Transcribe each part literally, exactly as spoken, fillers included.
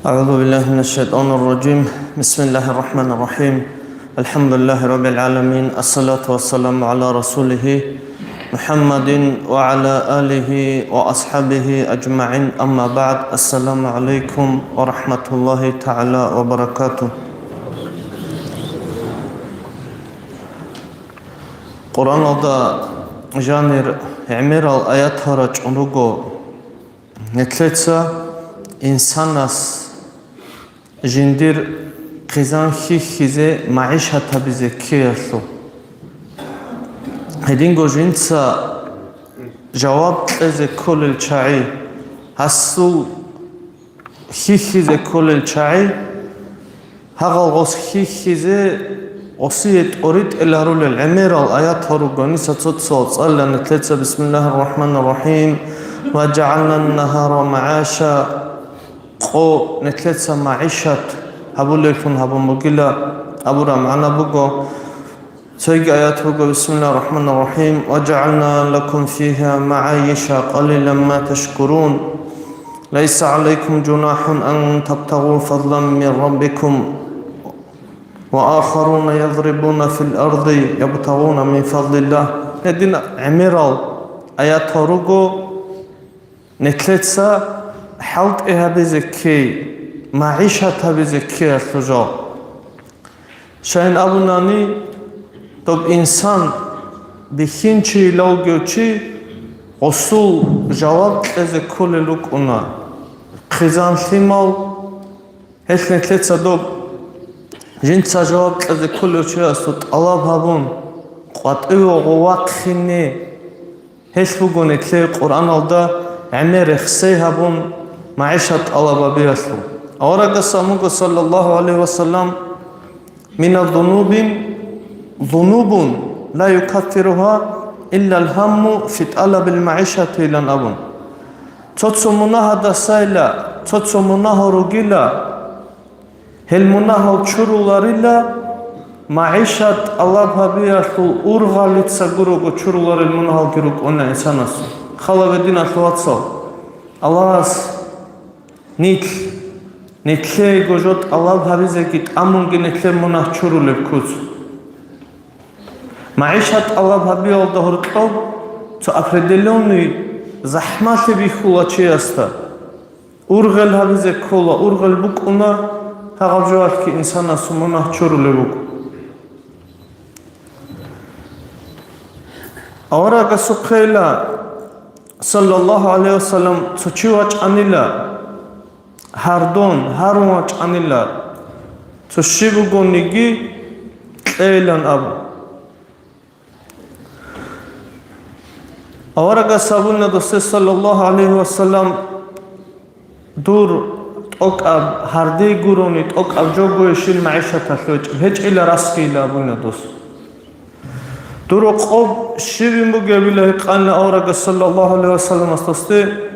أعوذ بالله من الشيطان الرجيم. بسم الله الرحمن الرحيم. الحمد لله رب العالمين. الصلاة والسلام على رسوله محمد وعلى آله وأصحابه أجمعين. أما بعد. السلام عليكم ورحمة الله تعالى وبركاته. Къуръаналда жанир гӀемерал аятал рачӀун руго. Нилъеца инсанас жиндир хъизан хьихьизе, магӀишат гьабизе ккеялъул. Гьединго жинца жаваб кьезе кколел чагӀи, гьасул хьихьизе кколел чагӀи, гьагъал гъос хьихьизе гъосие тӀоритӀел гьарулел гӀемерал аятал руго. Гьениса цо-цо цӀалила нилъеца: «Бисмиллагьир рахӀманир рахӀим. Ва жагӀална ннагьара магӀаша». Къо нилъеца магӀишат гьабулевлъун гьабун бугила абураб магӀна буго. Цоги аят буго: «Бисмиллагьир рахӀманир рахӀим. Ва жагӀална лакум фигьа магӀайиша къалилан ма ташкурун. Лайса гӀалайкум жунахӀун ан табтагъу фадлан мин раббикум. Ва ахаруна ядрибуна фил арди ябтагъуна мин фадлиллагь». Гьедин гӀемерал аятал руго. Нилъеца хӀалтӀи гьабизе ккей, магӀишат гьабизе ккеялъул жал. Щайин абунани, доб инсан бихьинчийилавгев чи гъосул жаваб кьезе кколел рукӀуна. Хъизан лъимал, гьелъ нилъеца доб жинца жаваб кьезе кколев чиясул тӀалаб гьабун, къватӀиве гъов вахъине. Гьелъ буго нилъее Къуръаналда гӀемер рехсей гьабун, магӀишат тӀалаб гьабиялъул. Аварагас абун буго, саллаллагьу гӀалайгьи ва саллам: «Мина зунубин зунубун ла юкаффиругьа иллал гьамму фи тӀалабил магӀишати», – илан абун. Цо-цо мунагьадасайила, цо-цо мунагьал ругила, гьел мунагьал чуруларила, магӀишат тӀалаб гьабиялъул ургъалица гурого чуруларел мунагьалги рукӀуна инсанасул. Хала гьединалъул, вацал, Аллагьас нилъ, нилъеего жо тӀалаб гьабизеги тӀамунги нилъер мунагь чурулеб куц. МагӀишат тӀалаб гьабиялда гьоркьоб цо определённый захӀмалъи бихьула чиясда. Ургъел гьабизе ккола, ургъел букӀуна, гьагъаб жоялъги инсанасул мунагь чурулеб буго. Аварагасухъейила, саллаллагьу гӀалайгьи вассалам, цо чи вачӀанила, гьардон, гьарун вачӀанила, цо щиб бугониги кьейилан абу. Аварагас абуна досде, саллаллагьу гӀалайгьи вассалам: «Дур тӀокӀаб гьардей гурони, тӀокӀаб жо гойищил магӀишаталъ гьечӀеб? ГьечӀила расгийила», – абуна дос. «Дур рокъоб щибин бугебила?» – гьикъана аварагас, саллаллагьу гӀалайгьи вассаламас досде.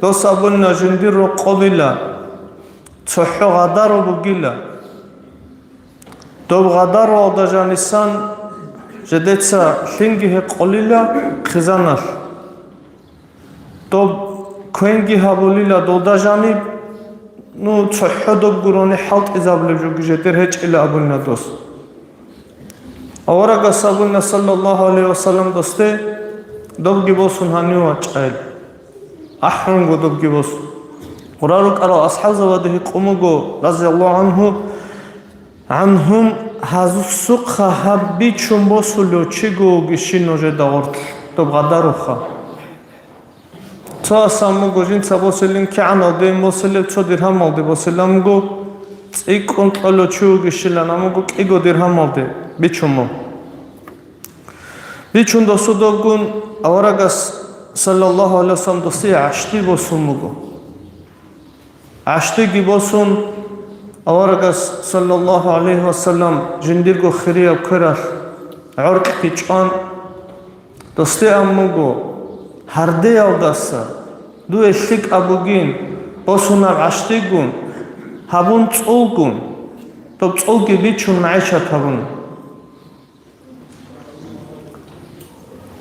Дос абуна: «Жиндир рокъобила цохӀо гъадаро бугила. Доб гъадаруялда жанисан жедеца лъинги гьекъолила хъизаналъ. Доб квенги гьабулила долда жаниб, ну, цохӀо доб гурони хӀалтӀизабулеб жоги жедер гьечӀила», – абуна дос. Аварагас абуна, саллаллагьу гӀалайгьи вассалам, досде: «Добги босун гьанив вачӀайил». АхӀунго добги босун. Гъура рукӀарал асхӀабзабаде гьикъун буго, разияллагьу гӀангьу, гӀангьум: «Гьасухъа гьаб бичун босулев чиго вугищин нужеда гъорлъ, доб гъадаруха?» Цо асан буго жинца босилин кигӀаналдейин босилев, цо диргьамалде босилан буго, цӀикӀкӀун кьолев чи вугищилан ан буго кӀиго диргьамалде бичун буго. Бичун досудабгун аварагас, саллаллагьу гӀалайгьи вассалам, досие гӀащтӀи босун буго. ГӀащтӀиги босун, аварагас, саллаллагьу гӀалайгьи вассалам, жиндирго хирияб квералъ гӀоркьги чӀван, досде ан буго: «Гьардеялдаса дуе лъикӀаб бугин босунаб гӀащтӀигун, гьабун цӀулгун, доб цӀулги бичун магӀишат гьабун».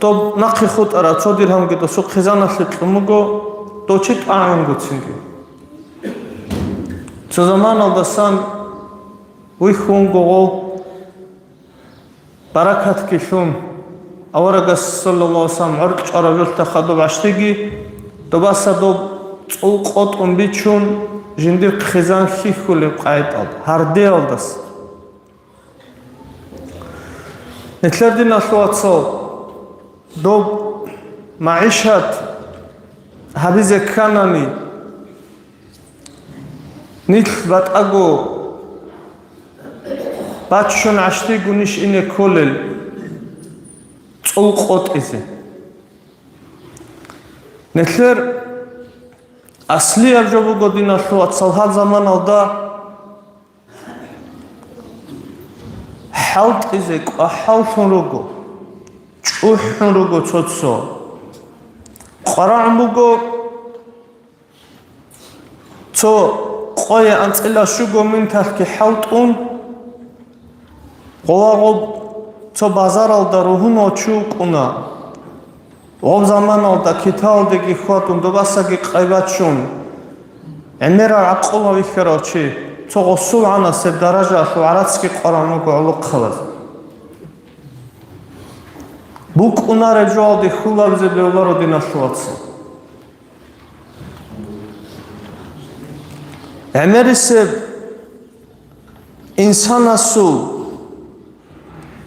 Доб нахъе хутӀараб цо диргьамги досул хъизаналъе кьун буго, дов чи тӀагӀунгоцинги. Заманалдасан вихьун гогъов баракатги лъун, аварагас, саллаллагьу гӀалайгьи ва саллам, гӀоркьараб жолъа хадуб гӀащтиги, добаса доб цӀул къотӀун бичун, жиндир хъизан хьихьулеб къагӀидалда, гьардеялдаса. Нилъер диналъул вацал, доб магӀишат гьабизе кканани, нилъ батӀаго баччун гӀащтигунищ ине кколел цӀул къотӀизе. Нилъер аслияб жо буго, диналъул вацал, гьаб заманалда хӀалтӀизе кӀвахӀаллъун руго, чӀухӀун руго цо-цо. КъварагӀун буго цо къое анцӀила щуго минталъги хӀалтӀун, гъола гъоб цо базаралда ругьунав чи вукӀуна. Гъоб заманалда киталдеги хьвадун, добасаги къайбачун, гӀемерал гӀакъула вихьарав чи, цо гъосул гӀанасеб даражаялъул гӀарацги къваран вуго гӀолохъабаз. БукӀунареб жоялде хьулабизе бегьуларо, диналъул вацал. ГӀемерисеб инсанасул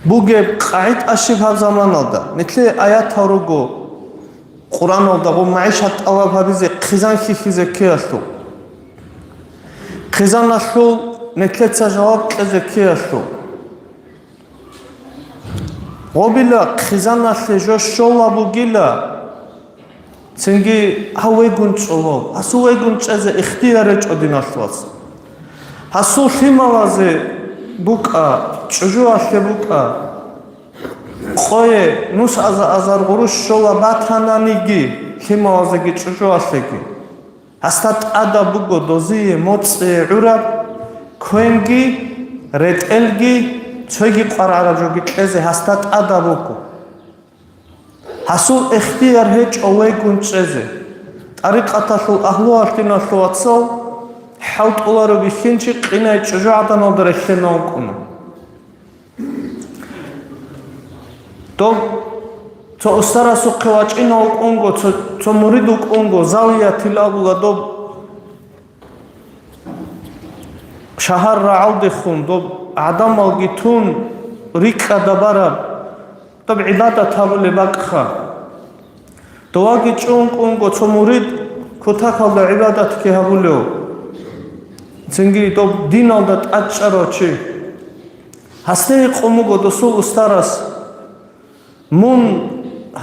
бугеб къагӀида щиб гьаб заманалда? Нилъее аятал руго Къуръаналда гъоб магӀишат тӀалаб гьабизе хъизан хьихьизе ккеялъул. Хъизаналъул нилъеца жаваб кьезе ккеялъул. Гъобила хъизаналъе жо щола бугила, цинги гьав вегун чӀоло, гьасул вегун чӀезе ихтияр гьечӀо, диналъул вацал. Гьасул лъималазе букӀа, чӀужуялъе букӀа. Къое нус аза-азар гъурущ щола батананиги, лъималазеги чӀужуялъеги. Гьасда тӀадаб буго дозие моцӀие гӀураб квенги, ретӀелги, цоги къварагӀараб жоги кьезе гьасда тӀадаб буго. Гьасул ихтияр гьечӀо вегун чӀезе. ТӀарикъаталъул агьлуялъ, диналъул вацал, хӀалтӀуларо бихьинчи къинай чӀужугӀаданалда релълъена вукӀуна. Доб цо устарасухъе вачӀина вукӀунго, цо, цо мурид вукӀунго, завиятил абула доб шагьар рагӀалдехун, доб гӀадамалги тун, рикӀкӀада бараб, доб гӀибадат гьабулеб бакӀха. Доваги чӀун кӀунго цо мурид кутакалда гӀибадатги гьабулев, цинги доб диналда тӀадчӀарав чи. Гьасде гьикъун буго досул устарас: «Мун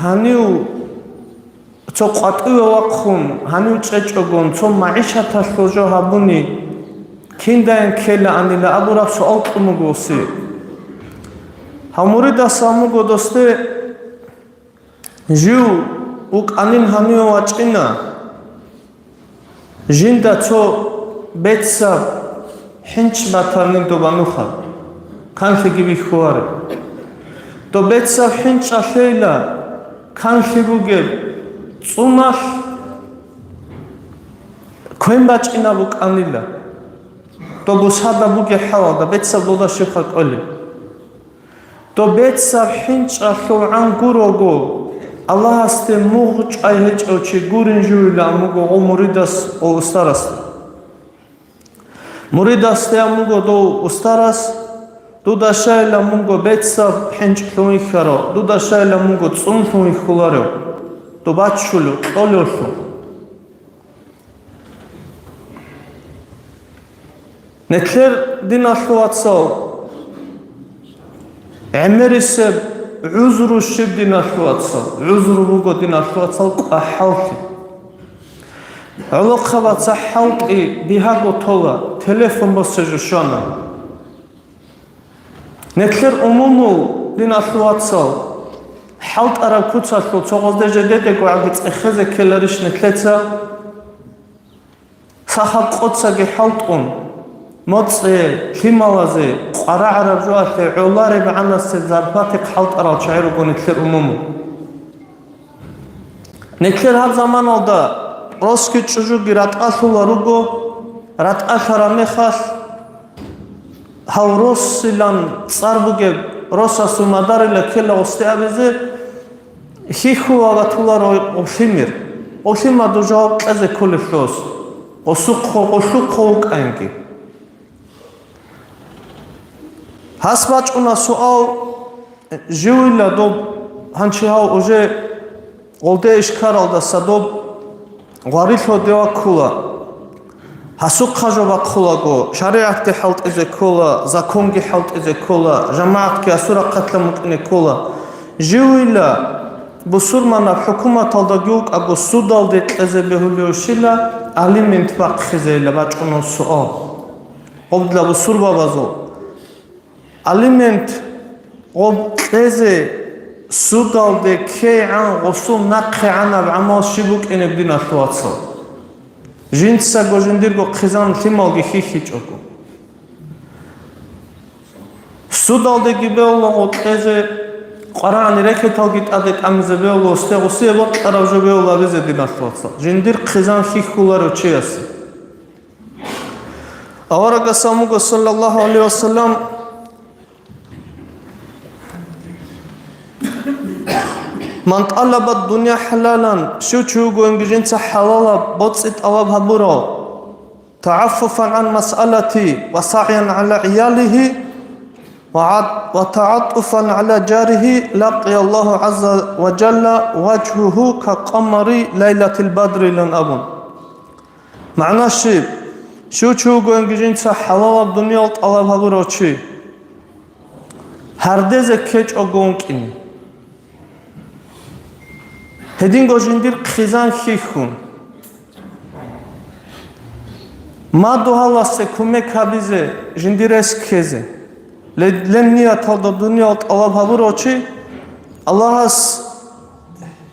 гьанив цо къватӀиве вахъун, гьанив чӀечӀогун, цо магӀишаталъул жо гьабуни, киндаян ккелаанила?» абураб суал кьун буго гьесие. Гьав муридас абун буго досде: «Жив вукӀанин гьаниве вачӀина, жинда цо бецаб хӀинчӀ батанин доба нухалъ, канлъиги бихьуларе. Доб бецаб хӀинчӀалъейила канлъи бугеб цӀуналъ квен бачӀинаб букӀанила, доб бусада бугеб хӀалалда бецаб дода щибха кӀолеб». Доб бецаб хӀинчӀалъул гӀан гурого, Аллагьасде мугъ чӀвай гьечӀев чи гурин жуйилан буго гъо муридас ва устарасда. Муридасде ан буго дов устарас: «Дуда щайилан мунго бецаб хӀинчӀлъун вихьарав, дуда щайилан мунго цӀунлъун вихьуларев, доб баччулев, кьолевлъун». Нилъер диналъул вацал, гӀемерисеб гӀузру щиб диналъул вацал? ГӀузру буго диналъул вацал кӀвахӀаллъи. ГӀолохъабаца хӀалтӀи бигаго тола, телефон босе жо щвана. Нилъер умумул диналъул вацал, хӀалтӀараб куцалъул цо гъозде жедедего гӀаги цӀехезе ккеларищ нилъеца? Сахаб къоцаги хӀалтӀун, моцӀе, лъималазе, къварагӀараб жоалъе гӀолареб гӀанасеб зарпатихъ хӀалтӀарал чагӀи руго нилъер умумул. Нилъер гьаб заманалда росги чӀужуги ратӀалъула руго, РатӀалъараб мехалъ, гьав росилан цӀар бугеб росасул мадарила ккела гъосде абизе, хьихьула ватуларо гъолъимер, гъолъимаду жаваб кьезе кколелъос, гъосухъо, гъолъухъо вукӀаинги. Гьас бачӀуна суал, живила доб, гьанчи гьав уже гъолде ишкаралдаса доб гъварилъоде ваккула. Гьасухъа жо бахъулаго, шаригӀатги хӀалтӀизе ккола, законги хӀалтӀизе ккола, жамагӀатги гьасул рахъалъа мукӀине ккола. Живила бусурманаб хӀукуматалдаги вукӀаго судалде кьезе бегьулевщила алимент бахъизейила бачӀуна суал. Гъобла бусурбабазул алимент гъоб кьезе судалде ккейгӀан гъосул нахъегӀанаб гӀамал щиб букӀинеб, диналъул вацал? Жинцаго жиндирго хъизан лъималги хьихьичӀого. Судалдеги бегьула гъо кьезе, къварагӀан рекеталги тӀаде тӀамизе бегьула, гъосде гъосие бокьараб жо бегьула абизе, диналъул вацал, жиндир хъизан хьихьуларев чиясе. Аварагас абун буго, саллаллагьу гӀалайгьи ва саллам: «Ман тӀалаба дунья хӀалалан», щив чи вугоинги жинца хӀалалаб боцӀи тӀалаб гьабурав, «тагӀаффуфан гӀан масъалати ва сагӀян гӀала гӀиялихи ва гӀат-, ва тагӀатӀуфан гӀала жарихи, лакъия Аллагьу гӀазза ва жалла важгьугьу ка къамари лайлатил бадрилан», абун. МагӀна щиб? Щив чи вугоинги жинца хӀалалаб дуниял тӀалаб гьабурав чи, гьардезе ккечӀого вукӀине. Гьединго жиндир хъизан хьихьун, мадугьаласе кумек гьабизе, жиндир рес ккезе, ле-, леб нияталда дуниял тӀалаб гьабурав чи, Аллагьас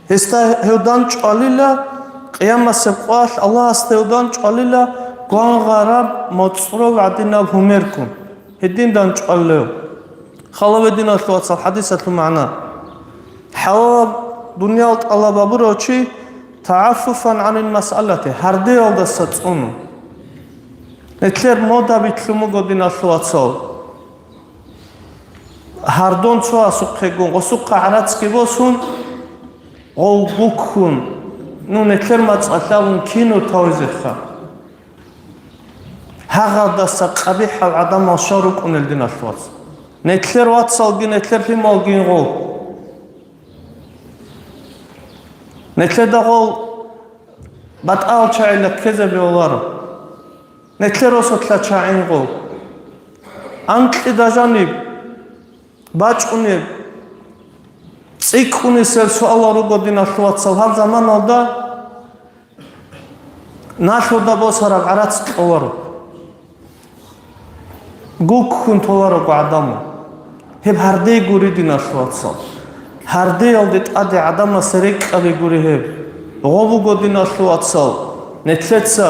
гьесда гьев данчӀвалила, къиямасеб къоялъ Аллагьасда гьев данчӀвалила гвангъараб моцӀрол гӀадинаб гьумеркун, гьедин данчӀвалев. Халаве, диналъул вацал, хадисалъул магӀна. ХӀалалаб дуниял тӀалаб гьабурав чи тагӀаффуфан гӀанил масъалати, гьардеялдаса цӀуну. Нилъер мода битлъун буго, диналъул вацал. Гьардон цо асухъегун, гъосухъа гӀарацги босун, гъов гуккун, ну, нилъер мацӀалъ абун кино тавизеха. Гьагъадаса къабихӀал гӀадамал щал рукӀунел, диналъул вацал. Нилъер вацалги, нилъер лъималги гъов. Нилъеда гъол батӀал чагӀила ккезе бегьуларо. Нилъер росулъа чагӀи гъол. Анкьида жаниб бачӀунеб, цӀикӀкӀунисел суалал руго, диналъул вацал, гьаб заманалда налъуда босараб гӀарац кьоларо. Гуккун толарого гӀадамал. Гьеб гьардей гури, диналъул вацал. Гьардеялде тӀаде гӀадамасе рекӀкӀаби гури гьеб. Гъо буго, диналъул вацал, нилъеца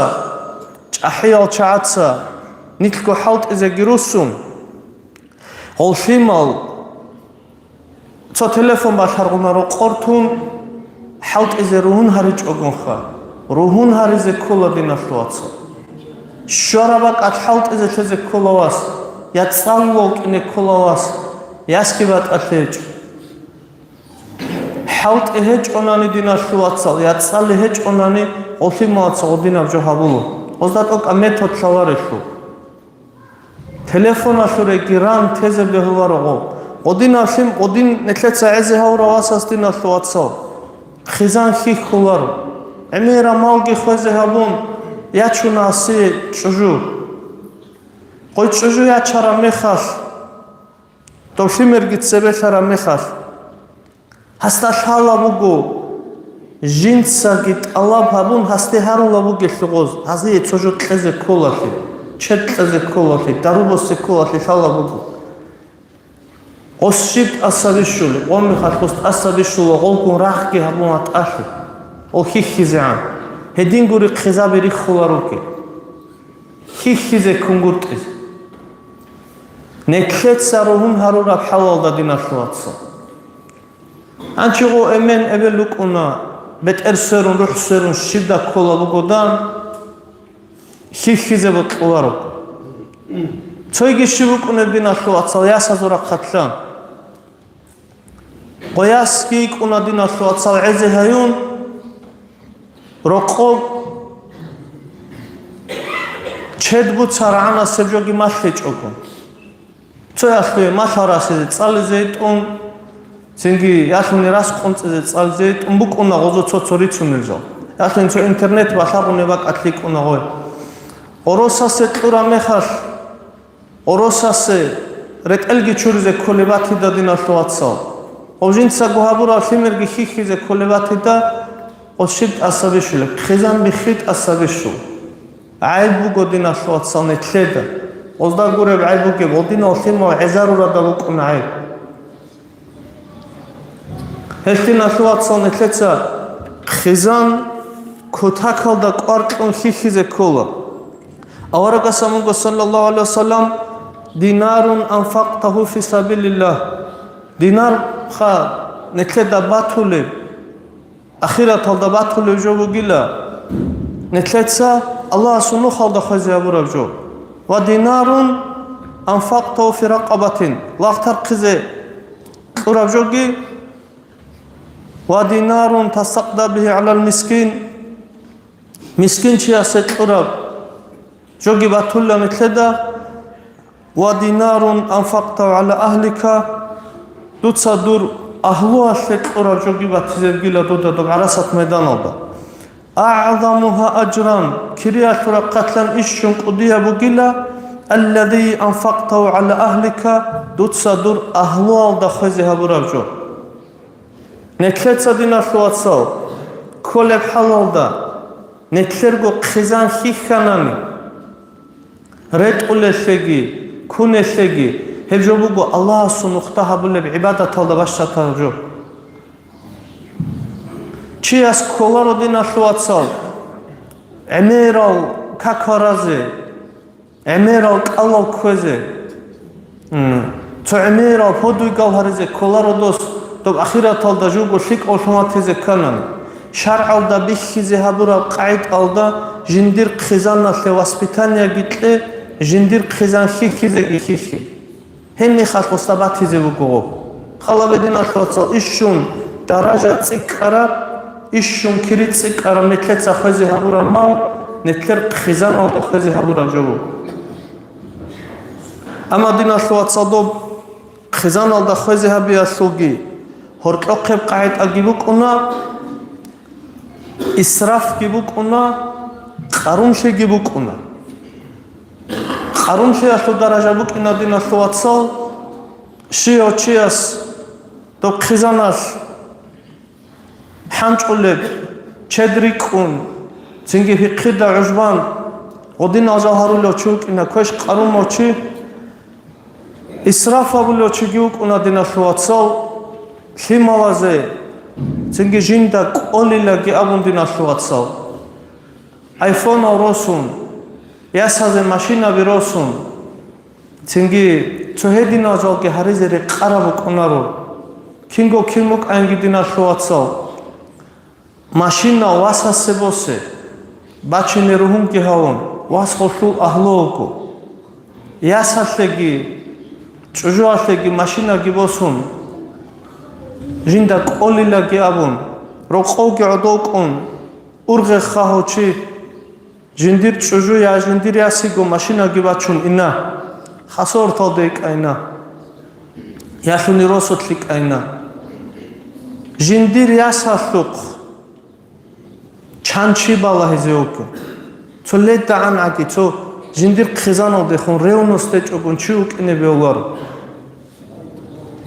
чӀахӀиял чагӀаца нилъго хӀалтӀизеги руссун, гъолъимал цо телефон балъаргъунаро къортун хӀалтӀизе ругьун гьаричӀогонха, ругьун гьаризе ккола, диналъул вацал. Щвараб бакӀалъ хӀалтӀизе лъезе ккола вас, я цӀалулав кӀине ккола вас, ясги батӀалъи гьечӀо. ХӀалтӀи гьечӀонани, диналъул вацал, я цӀали гьечӀонани, гъолъималаца гъодинаб жо гьабула. Гъозда тӀокӀаб метод лъаларелъул. Телефоналъуреги ран тезе бегьуларо гъо. Гъодинаблъи гъодин нилъеца гӀезе гьавурав васас, диналъул вацал, хъизан хьихьуларо. ГӀемераб малги хвезе гьабун, ячуна гьасие чӀужу. Гъой чӀужу ячараб мехалъ, дов лъимерги цебе лъараб мехалъ, гьасда лъала буго, жинцаги тӀалаб гьабун, гьасде гьарула бугелъул гъоз, гьазие цо жо кьезе кколалъе, чед кьезе кколалъе, дару босе кколалъе лъала буго. Гъос щиб тӀаса бищулеб, гъомихалъ гъос тӀаса бищула, гъолгун рагъги гьабун ватӀалъе, гъол хьихьизегӀан. Гьедин гури хъизаби риххулароги. Хьихьизе ккунгутӀизе. Нилъеца ругьун гьарураб хӀалалда, диналъул вацал. Гьанчи гъо эмен эбел рукӀуна, бетӀер сверун, рухӀ сверун щибда ккола бугодан, хьихьизе бокьуларо. Цойги щиб букӀунеб, диналъул вацал, ясазул рахъалъан? Гъоясги йикӀуна, диналъул вацал, гӀезе гьаюн, рокъоб чед буцарагӀанасеб жоги малъичӀого. Цо ялъуе малъа расизе цӀализе йитӀун, цинги ялъуни рас къунцӀизе цӀализе йитӀун букӀуна гъозо цо-цо рицунел жал. Ялъуни цо интернет балъагъунеб бакӀалъ йикӀуна гъой. Гъоросасе кьураб мехалъ, гъоросасе ретӀелги чуризе кколеб батида, диналъул вацал. Гъов жинцаго гьабураб лъимерги хьихьизе кколеб батида, гъос щиб тӀаса бищулеб, хъизан биххи тӀаса бищул. ГӀайб буго, диналъул вацал, нилъеда. Гъозда гуреб гӀайб бугеб, гъодинал лъимал гӀезарурада букӀуна гӀайб. Гьелъ, диналъул вацал, нилъеца хъизан кутакалда кӀвар кьун хьихьизе ккола. Аварагас абун буго, саллаллагьу гӀалайгьи вассалам: «Динарун анфакътагьу фи сабилиллагь». Динар ха нилъеда батулеб, ахираталда батулеб жо бугила, нилъеца Аллагьасул нухалда хвезе гьабураб жо. «Ва динарун анфакътагьу фи ракъабатин», лагъ тархъизе кьураб жоги, «ва динарун тасаддакъ бигьи гӀалал мискин», мискинчиясе кьураб жоги батулла нилъеда, «ва динарун анфакътагьу гӀала агьлика», дуца дур агьлуялъе кьураб жоги батизе бугила дуда доб ГӀарасат майданалда. «АгӀзамугьа ажран», кириялъул рахъалъан ищун кӀудияб бугила, «аллази анфакътагьу гӀала агьлика», дуца дур агьлуялда хвезе гьабураб жо. Нилъеца, диналъул вацал, кколеб хӀалалда, нилъерго хъизан хьихьанани, ретӀулелъеги, кунелъеги, гьеб жо буго Аллагьасул нухда гьабулеб гӀибадаталда бащатараб жо. Чияс кколаро, диналъул вацал, гӀемерал как гьаразе, гӀемерал кӀалал кквезе, м, цо гӀемерал подвигал гьаризе кколаро дос, доб ахираталда жуго лъикӀав лъун ватизе кканани. ШаргӀалда бихьизе гьабураб къагӀидалда жиндир хъизаналъе воспитаниеги кье, жиндир хъизан хьихьизеги хьихьи. Гьеб мехалъ гъосда батизе буго гъоб. Хала бе, диналъул вацал, ищун даража цӀикӀкӀараб, ищун кири цӀикӀкӀараб нилъеца хвезе гьабураб мал, нилъер хъизаналда хвезе гьабураб жо буго. Амма, диналъул вацал, доб хъизаналда хвезе гьабиялъулги гьоркьохъеб къагӀидаги букӀуна, исрафги букӀуна, къарумлъиги букӀуна. Къарумлъиялъул даража букӀина, диналъул вацал, щивав чияс доб хъизаналъ хӀанчӀулеб чед рикӀкӀун, цинги пихъида гӀужбан гъодинал жал гьарулев чи вукӀина, квеш къарумав чи, исраф гьабулев чиги вукӀуна, диналъул вацал, лъималазе, цинги жинда кӀолилаги абун, диналъул вацал. Айфонал росун, ясазе машинаби росун, цинги цо гьединал жалги гьаризе рекъараб букӀунаро. Кинго кин букӀанги, диналъул вацал, машина васасе босе, бачине ругьунги гьавун, вас гъолъул агьлу вуго. Ясалъеги, чӀужуялъеги машинаги босун, жинда кӀолилаги абун, рокъовги гӀодов кӀун, ургъеха гьав чи, жиндир чӀужу я жиндир ясиго машинаги бачун ина, хасорталде кӀайна, ялъуни росулъе кӀайна. Жиндир ясалъухъ чан чи балагьизе вуго. Цо ледагӀан гӀаги, цо жиндир хъизаналдехун ревность течӀогун чи вукӀине бегьуларо.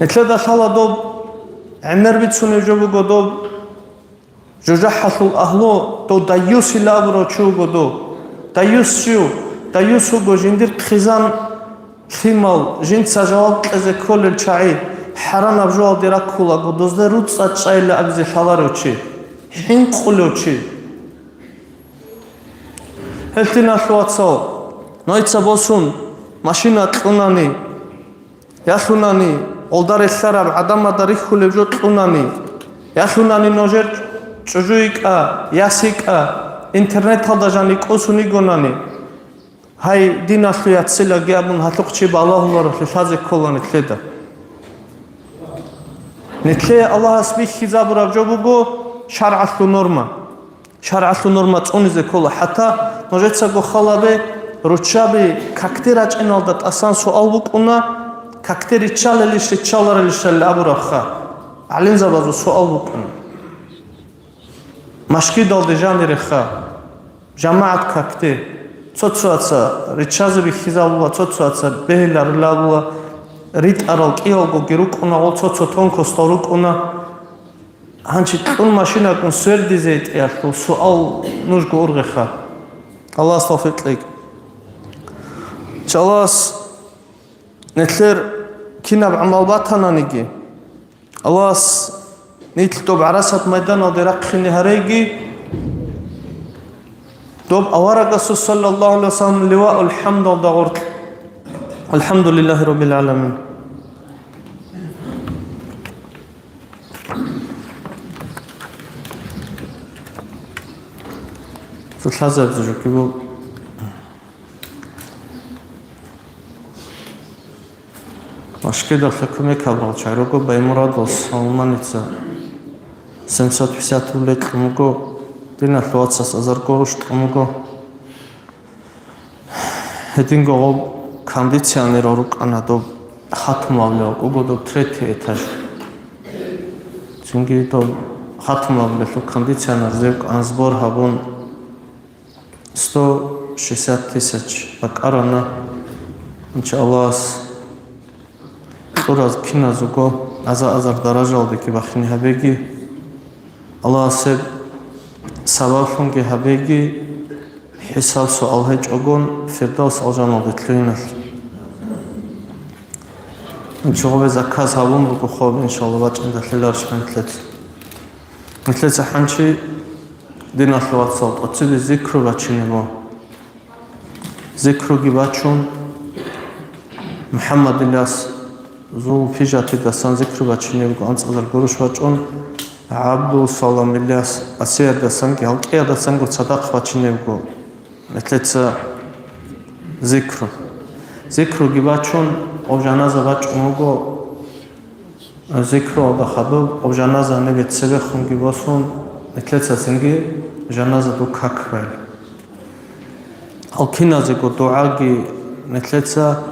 Нилъеда лъала доб гӀемер бицунеб жо буго доб жужахӀалъул агьлу, дов даюсила абурав чи вуго дов. Даюс щив? Даюс вуго жиндир хъизан лъимал, жинца жаваб кьезе кколел чагӀи, хӀарамаб жоялде раккулаго, дозда руцӀцӀад чӀайилла абизе лъаларев чи, хӀинкъулев чи. Гьелъ, диналъул вацал, нойца босун машина кьунани, ялъунани, гъолда релълъараб гӀадамазда рихьулеб жо кьунани, ялъунани нужер чӀужу йикӀа, яс йикӀа, интернеталда жани кӀусун йигонани, Гьай, диналъул яццилаги абун гьалъухъ чи балагьуларо, лъазе ккола нилъеда. Нилъее Аллагьас бихьизабураб жо буго шаргӀалъул норма. ШаргӀалъул норма цӀунизе ккола. ХӀатта нужецаго халабе, руччаби какде рачӀиналда тӀасан суал букӀуна, какде риччалелищ, риччаларелищали абурабха. ГӀалимзабазул суал букӀуна. Машгидалде жаниреха, жамагӀат какде. Цо-цояца риччазе бихьизабула, цо-цояца бегьиларилабула, ритӀарал кӀиялгоги рукӀуна, гъол цо-цо тонкостал рукӀуна. Гьанчи кьун машинакун свердизе гьитӀиялъул суал нужго ургъеха. Аллагьас тавфикъ кьеги. Чалас нилъер кинаб гӀамал батананиги, Аллагьас нилъ доб гӀарасат майданалде рахъине гьареги, доб аварагасул саллаллагьу гӀалайгьи вассалам ливаул хӀамдалда гъоркь. АлхӀамдулиллагьи раббил гӀаламин. Лъазаб жугьу. Машгидалъа кумек гьабурал чагӀи руго, Баймурадас Алманица семьсот пятьдесят рубль кьун буго, диналъул вацас азар гуруш кьун буго. Гьединго гъоб кондиционер рукӀана доб хатмулабилеб, кӀуго доб третий этаж. Цинги доб хатмулабилелъул кондиционер зеб кӀан сбор гьабун, сто шестьдесят тысяч бакӀарана. Иншаллагьас кьураз киназего аза-азар даражалдеги бахине гьабеги, Аллагьас гьеб сабаблъунги гьабеги, хӀисаб-суал гьечӀогун Фирдавс алжаналде лъугьиналъ. Иншаллагь, заказ гьабун буго хоб, иншаллагь, бачӀиндалъиларищ нилъеца. Нилъеца хӀанчи, диналъул вацал, тӀоцебе зикру бачине буго. Зикруги бачун, МухӀаммад Иляс Зулпижатидасан зикру бачине буго, анцӀазар гуруш бачӀун, ГӀабдулсалам Иляс Асиядасанги, гьалкӀиядасанго цадахъ бачине буго нилъеца зикру. Зикруги бачун, гъоб жаназа бачӀун буго. Зикруялда хадуб, гъоб жаназа гьанибе цебехунги босун, нилъеца цинги жаназа дуккакбайин. Алкиназего дугӀаги нилъеца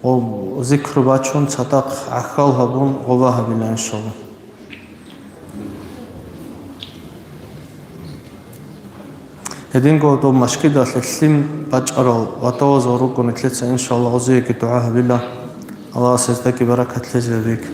гъоб зикру бачун, цадахъ гӀахьал гьабун, гъоба гьабила, иншаллагь. Гьединго доб машгидалъе лъим бачӀарал ватавазул руго нилъеца, иншаллагь, гъозиеги дугӀа гьабила. Аллагьас гьездаги баракат лъезе веги.